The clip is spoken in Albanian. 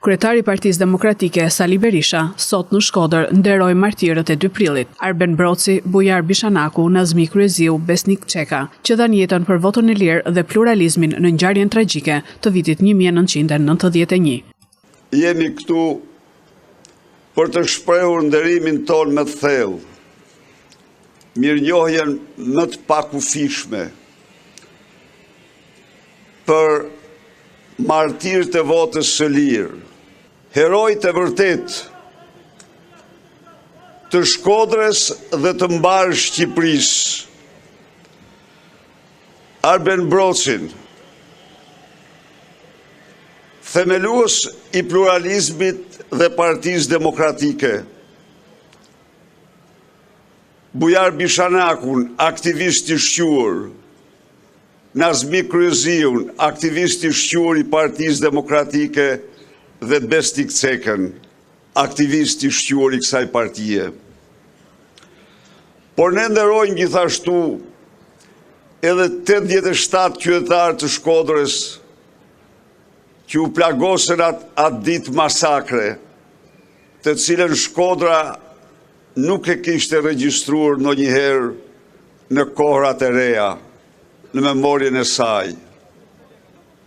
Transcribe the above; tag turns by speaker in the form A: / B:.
A: Kryetari i Partisë Demokratike, Sali Berisha, sot në Shkodër nderoi martirët e 2 prillit, Arben Broci, Bujar Bishanaku, Nazmi Kryeziu, Besnik Çeka, që dhanë jetën për votën e lirë dhe pluralizmin në ngjarjen tragjike të vitit 1991.
B: Jemi këtu për të shprehur nderimin tonë më të thellë, mirënjohjen më të pakufishme për martirët e votës së lirë, heronjtë e vërtetë të Shkodrës dhe të mbarë Shqipërisë, Arben Brocin, themelues i pluralizmit dhe Partisë Demokratike, Bujar Bishanakun, aktivist i shquar, Nazmi Kryeziun, aktivist i shquar i Partisë Demokratike dhe Besnik Cekën, aktivist i shquar i kësaj partie. Por ne nderojmë gjithashtu edhe 87 qytetarë të Shkodrës që u plagosën atë at ditë masakre, të cilën Shkodra nuk e kishte regjistruar ndonjëherë në kohërat e reja, në memorien e saj.